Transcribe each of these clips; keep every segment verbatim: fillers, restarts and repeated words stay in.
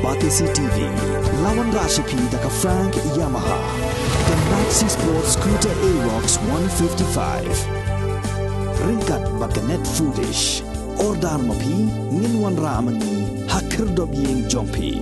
Batesi T V, la wanrah sha phi da ka Frank Yamaha, ka Maxi Sport Scooter Aerox one fifty-five. Ryngkat bad ka Net Foodish. Order ma phi, ngin wanrah ma ngi ha khyrdop ïing jong phi.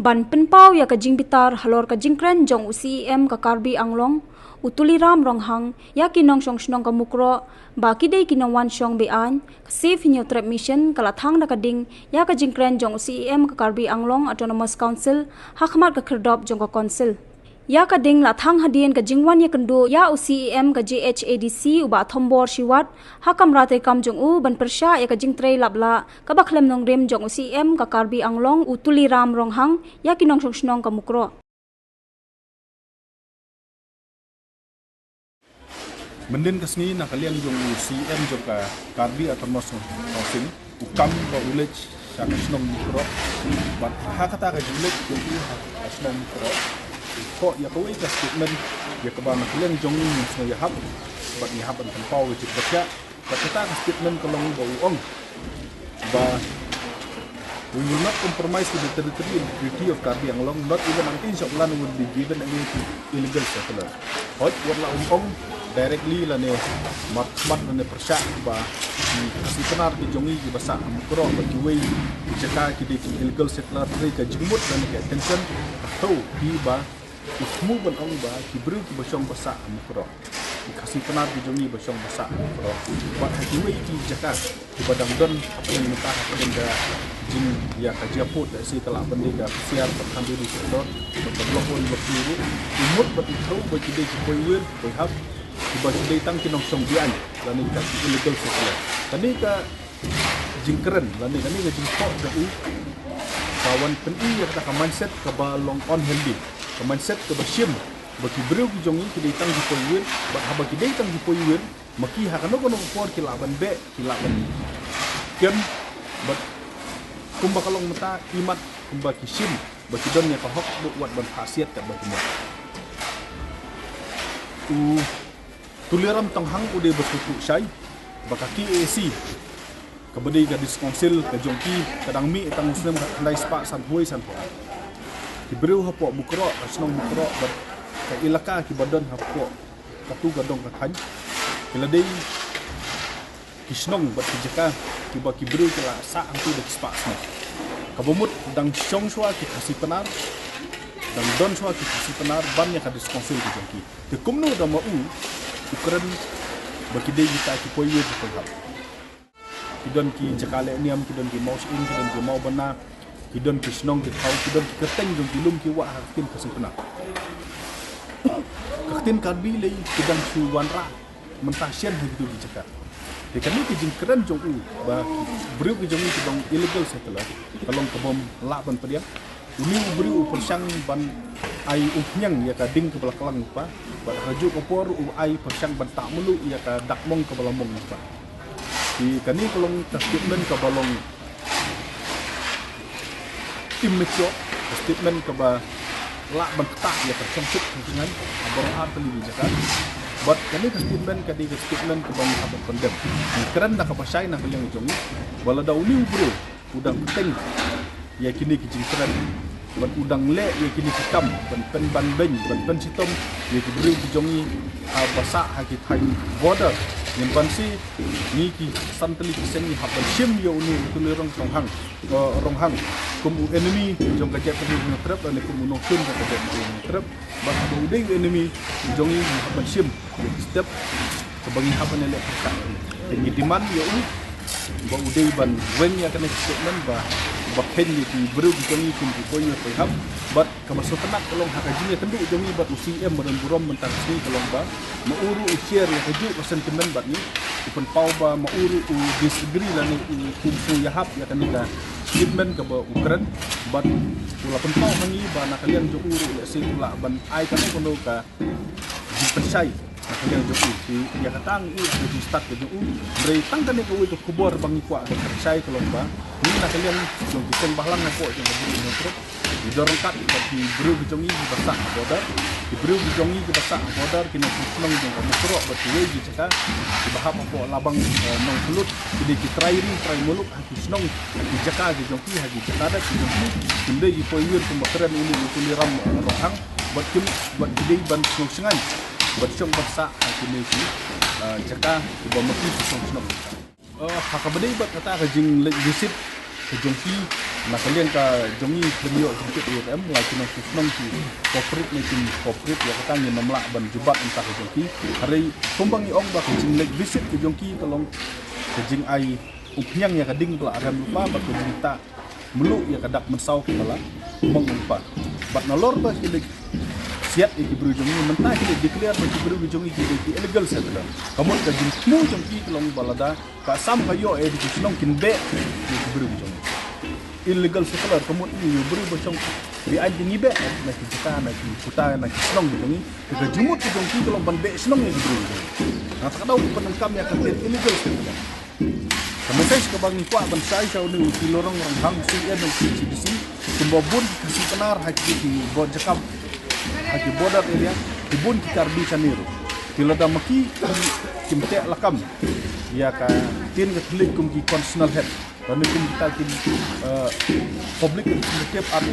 Ban pynpaw ïa ka jingbitar halor ka jingkren jong u C E M ka Karbi Anglong, u Tuliram Ronghang, ïa ki nongshong shnong ka Mukroh ba ki dei ki nongwan shong be-aiñ, ka Save Hynñiewtrep Mission ka la thang da ka ding ïa ka jingkren jong u C E M ka Karbi Anglong Autonomous Council ha khmat ka khyrdop jong ka Council. Ïa ka ding la thang hadien ka jingwan ïakynduh ïa u C E M ka J H A D C u Bah Thombor Shiwat ha kamra treikam jong u ban pyrshah ïa ka jingtrei lap lah kaba khlem nongrim jong u C E M ka Karbi Anglong u Tuliram Ronghang ïa ki nongshong shnong ka Mukroh. Myndin ka sngi na ka liang jong u C E M jong ka Karbi Autonomous Council u kam ba u leit sha ka shnong Mukroh. Bad ha kata ka jingleit jong u ha ka shnong Mukroh, u thoh ïa kawei ka statement ïa kaba na ka liang jong u ngi sngewhap bad ngi hap ban pynpaw ïa ka jingpyrshah. Bad kata ka statement ka long ba u ong ba, "We will not compromise with the territorial integrity of Karbi Anglong, not even an inch of land will be given away to illegal settlers." Hooid, wat la um ong directly lane markhmat lane pyrshah ba ki Khasi Pnar ki jong ngi kiba sah ha Mukroh bad kiwei ki jaka ki dei ki illegal settlers, hynrei ka jingmut lane ka intention ka thew hi ba u thmu ban ong ba ki briew kiba shong ba sah ha Mukroh, ki Khasi Pnar ki jong ngi ba shong ba sah ha Mukroh, bad ha kiwei ki jaka kiba dang don hapdeng mynta, hapdeng ka jingïa ka jingpud, lehse ka lah ban dei ka Ksiar bad Khanduri Sector bad ka Block One, Block Two ruh. U mut bad u thew ba ki dei ki poiwir poihap, kiba ki dei tang ki nongshong be-aiñ lane ka ki illegal settler. Kane ka jingkren lane kane ka jingthoh jong u ka wan pyni ïa kata ka mindset kaba long unhealthy, ka mindset kaba shim ba ki briew ki jong ngi ki dei tang ki poiwir, bad haba ki dei tang ki poiwir ma ki ha kano kano ka por ki lah ban beh, ki lah ban kem, bad kumba ka long mynta, imat kumba ki shim ba ki don ïa ka hok, dei wat ban phah siat katba ki mut. U Tuliram Ronghang u dei ba kyrkhu shai ba ka K A A C kaba dei ka District Council ka jong ki ka dang mih tang u snem khatkhyndai spah sanphew wei sanphew ar. Ki briew hapoh Mukroh, ka shnong Mukroh bad ka ilaka kiba don hapoh katu ka dong ka thaiñ, ki la dei ki shnong bad ki jaka kiba ki briew ki la sah hangtu da ki spah snem. Kaba mut dang shong shuwa ki Khasi Pnar, dang don shuwa ki Khasi Pnar ban ïa ka District Council ka jong ki. Te kumno da ma u u kren ba ki dei kita ki poiwir ki poihap? Ki don ki jaka leh niam, ki don ki mawshyieng, ki don ki mawbynna, ki don ki shnong ki thaw, ki don ki kyrteng jong ki lum ki wah ha ka ktien Khasi Pnar. Ka ktien Karbi lei ki dang shu wanrah mynta shen ha kitu ki jaka. Te kane ka jingkren jong u ba ki briew ki jong ngi ki long illegal settler ka long kabym lah ban pdiang. Une u briew u pyrshang ban ai umphniang ïa ka ding kaba la klang lypa, bad ha kajuh ka por u ai pyrshang ban tah mluh ïa ka dak mong kaba la mong lypa. Te kane ka long ka statement kaba long immature, ka statement kaba lah ban ktah ïa ka shongshit shongshngaiñ ha baroh ar tylli ki jaka. Bad kane ka statement ka dei ka statement kaba ngi hap ban condemn. Ngi kren da kaba shai na ka liang jong ngi ba lada une u briew u dang bteng ïa kine ki jingkren bad u dang leh ïa kine ki kam ban pynban beiñ, ban pynshitom ïa ki briew ki jong ngi, ah, ba sah ha ki thaiñ border. Ngim banse, ngi ki san tylli ki seng ngi hap ban shim ïa une u Tuliram Ronghang, eh, Ronghang kum u enemy jong ka jaitbynriew Hynñiewtrep lane kum u nongshun jong ka jaitbynriew Hynñiewtrep. Bad haba u dei u enemy jong ngi, ngi hap ban shim ïa ki step kaba ngi hap ban leh pyrshah. Te ngi demand ïa u ba u dei ban weng ïa kane ka statement ba, ba kheiñ ïa ki briew ki jong ngi kum ki poiwir poihap. Bad kaba sngewtynnat ka long ha ka jingïakynduh jong ngi bad u C M ba don burom mynta ka sngi ka long ba ma u ruh u share ïa kajuh ka sentiment bad ngi, u pynpaw ba ma u ruh u disagree lane u, um sngewïahap ïa kane ka statement kaba u kren. Bad u la pynpaw ha ngi ba na ka liang jong u ruh lehse u lah ban ai kano kano ka jingpynshai na ka liang jong u. Te ïa kata ngi ïohi ha ka jingstad ka jong u. Hynrei tang kane kawei ka khubor ba ngi kwah ban pynshai ka long ba ngi na ka liang jong ki seng bhalang hapoh jong ka Hynñiewtrep, ngi don ryngkat bad ki briew ki jong ngi kiba sah ha border. Ki briew ki jong ngi kiba sah border, ki nongshong shnong jong ka Mukroh bad kiwei ki jaka kiba hap hapoh Labang, eh, Nongpynlut, ki dei ki trai ri trai muluk ha ki shnong, ha ki jaka ki jong ki, ha ki jaka da ki jong ki. Kim dei ki poi wir kumba kren une u Tuliram, eh, Ronghang, bad kim, bad ki dei ban sngewsynei bad shong bad sah ha kine ki, eh, jaka kiba ma ki ki shong shnong. Eh, ha kaba dei bad kata ka jingleit visit ka jong ki, na ka liang ka jong ngi khlem ïoh jingtip ïa ka em, la ki nongshong shnong ki cooperate ne kim cooperate, ïa kata ngin ym lah ban jubab mynta ka jong ki. Hynrei kumba ngi ong ba ka jingleit visit ka jong ki ka long ka jingai umphniang ïa ka ding ba la rem lypa bad ka jingtah mluh ïa ka dak mynsaw kaba la mong lypa. Bad nalor ba ki leit siat ïa ki briew jong ngi, mynta ki leit declare ba ki briew ki jong ngi ki dei ki illegal settler. Ka mut ka jingthmu jong ki ka long ba lada ka Assam ka ïoh ïa ki shnong kin beh ïa ki briew ki jong ngi. Illegal settler ka mut ïa u briew ba shong beaiñ, ki ngi beh na ki jaka, na ki puta, na ki shnong ki jong ngi. Te ka jingmut ki jong ki ka long ban beh shnong ïa ki briew ki jong ngi. Nangta ka dei u pyndonkam ïa ka ktien illegal settler. Ka message kaba ngi kwah ban shai sha une u Tuliram Ronghang, C E M jong ka J A C D C, kumba bun ki Khasi Pnar ha ki, ki bor jaka, ha ki border area, ki bun ki Karbi shane ruh. Te lada ma ki kim teh lakam ïa ka ktien Katholik kum ki concerned head, lane kum kita ki, eh, public representative at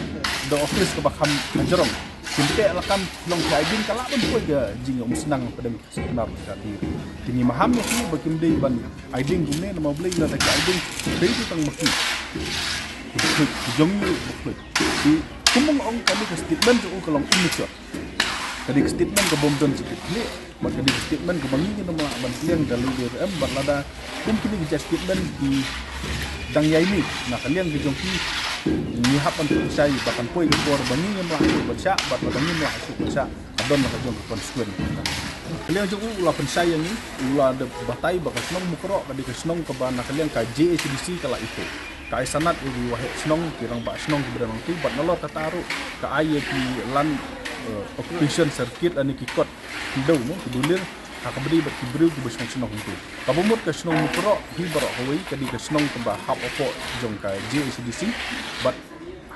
the office kaba kham hajrong. Kim teh lakam long ki aidin, ka lah ban poi ka jingumsnang pdeng Khasi Pnar ka dei. Te ngi maham ïa ki ba kim dei ban aidin kumne, namar balei lada ki aidin dei tu tang ma ki. Ki jong ngi ba khluit. Te kumba nga ong, kane ka statement jong u ka long immature. Ka dei ka statement ka bym don jingkitkhlieh, bad ka dei ka statement kaba ngi ngin ym lah ban pdiang da lei lei ruh em, bad lada kum kine ki jait statement ki dang ïai mih na ka liang ki jong ki, ngi hap ban pynshai ba kan poi ka por ba ngi ngim lah shuh ban shah, bad lada ngim lah shuh ban shah, ka don la ka jong ka consequence. Ka liang jong u, u la pynshai ïa ngi, u la da batai ba ka shnong Mukroh ka dei ka shnong kaba na ka liang ka J A C D C ka la ipoh. Ka ai sanad ïa ki waheh shnong, ki rangbah shnong kiba don hangtu, bad nalor kata ruh ka ai ïa ki land, eh, occupation certificate lane ki kot ki dei mo, ki dulil ha kaba dei bad ki briew kiba shong shnong hangtu. Kaba mut ka shnong Mukroh hi baroh kawei ka dei ka shnong kaba hap hapoh jong ka J A C D C, bad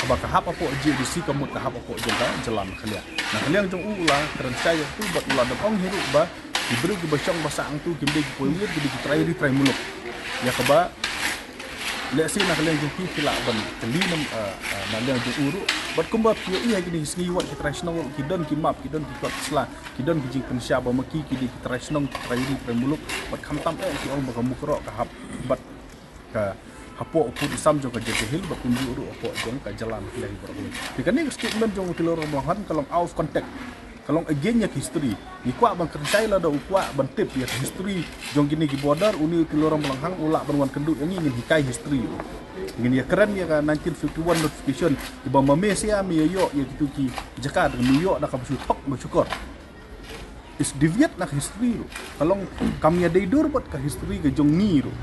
haba ka hap hapoh J A C D C ka mut ka hap hapoh jong ka jylla Meghalaya. Na ka liang jong u, u la kren shai ïa katu bad u la dang ong hi ruh ba ki briew kiba shong ba sah hangtu kim dei ki poiwir, ki dei ki trai ri trai muluk. Ïa kaba lehse na ka liang jong ki ki lah ban kylli nam, ah, ah, na liang jong u ruh. Bad kumba phi ïohi ha kine ki sngi wat ki trai shnong ki don ki map, ki don ki kot sla, ki don ki jingpynshai ba ma ki ki dei ki trai shnong, ki trai ri trai muluk. Bad khamtam eh ki ong ba ka Mukroh ka hap bad ka hapoh u pud u sam jong ka Jaintia Hills, bad kumjuh ruh hapoh jong ka jylla Meghalaya baroh. Te kane ka statement jong u Tuliram Ronghang ka long out of context, ka long against ïa ka history. Ngi kwah ban kren shai lada u kwah ban tip ïa ka history jong kine ki border, une u Tuliram Ronghang u lah ban wan kynduh ïa ngi, ngin hikai history. Ngin ïa kren ïa ka nineteen fifty-one notification, kiba ma me sha me ïa ïoh ïa kitu ki jaka, da me ïoh da kaba shu thok ba shu kor. Is deviate na ka history ruh. Ka long kam ïadei dur bad ka history ka jong ngi ruh.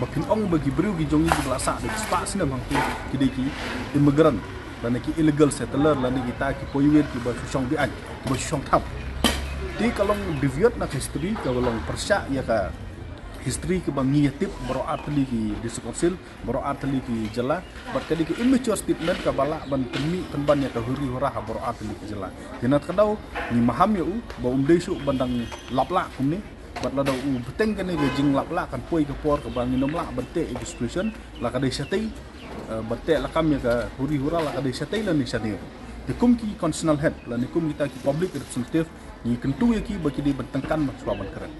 Ba phin ong ba ki briew ki jong ngi kiba la sah da ki spah snem hangtu ki dei ki immigrant, lane ki illegal settler, lane kita ki poiwir kiba shu shong beaiñ, kiba shu shong thap. Te ka long deviate na ka history, ka long pyrshah ïa ka history kaba ngi ïa tip baroh artylli ki district council, baroh artylli ki jylla, bad ka dei ka immature statement kaba lah ban pynmih pynban ïa ka huri hura ha baroh artylli ki jylla. Te na kata ka daw ngi maham ïa u ba um dei shuh ban dang lap lah kumne, bad lada u bteng kane ka jinglap lah kan poi ka por kaba ngin ym lah ban teh ïa ka situation, la ka dei shatei, eh, ban teh lakam ïa ka huri hura, la ka dei shatei lane shane. Te kum ki concerned head lane kum kita ki public representative, ngi kyntu ïa ki ba ki dei ban tyngkan ba shuwa ban kren.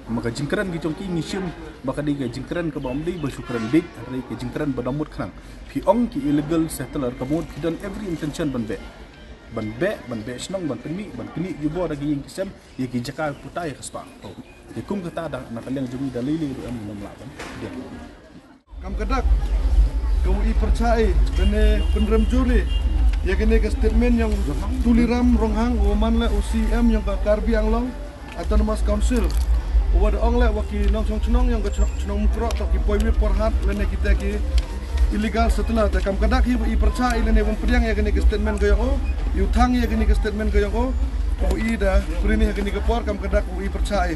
Namar ka jingkren ki jong ki ngi shim ba ka dei ka jingkren kaba ym dei ba shu kren beit, hynrei ka jingkren ba da mut khnang. Phi ong ki illegal settler ka mut ki don every intention ban beh. Ban beh, ban beh shnong, ban pynmih, ban knieh jubor da ki ïing ki sem ïa ki jaka puta ïa ka spah. Te kum kata da na ka liang jong ngi da lei lei ruh em ngin ym lah ban. Kam ka dak ka u i pyrchah i, kane pynrem jur i ïa kane ka statement jong Tuliram Ronghang, u man leh u C E M jong ka Karbi Anglong Autonomous Council, u wa da ong leh wa ki nongshong shnong jong ka shnong, shnong Mukroh toh ki poiwir porhat lane kita ki illegal settler. Te kam ka dak hi u i pyrchah i lane u pdiang ïa kane ka statement ka jong u, u thang ïa kane ka statement ka jong u, u i da pyrshah ïa kane ka por, kam ka dak u i pyrchah i.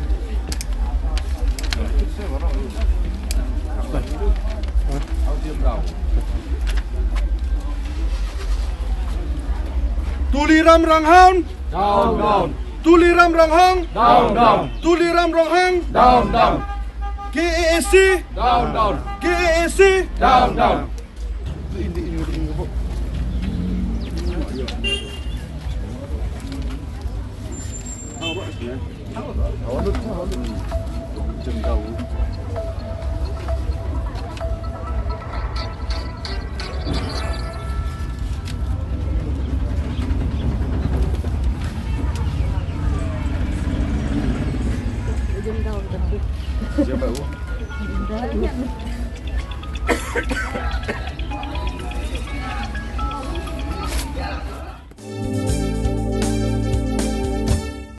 Tuliram Ronghang. Down, down. Tuliram Ronghang. Down, down. Tuliram Ronghang. Down, down. K A A C. Down, down. K A A C. Down, down.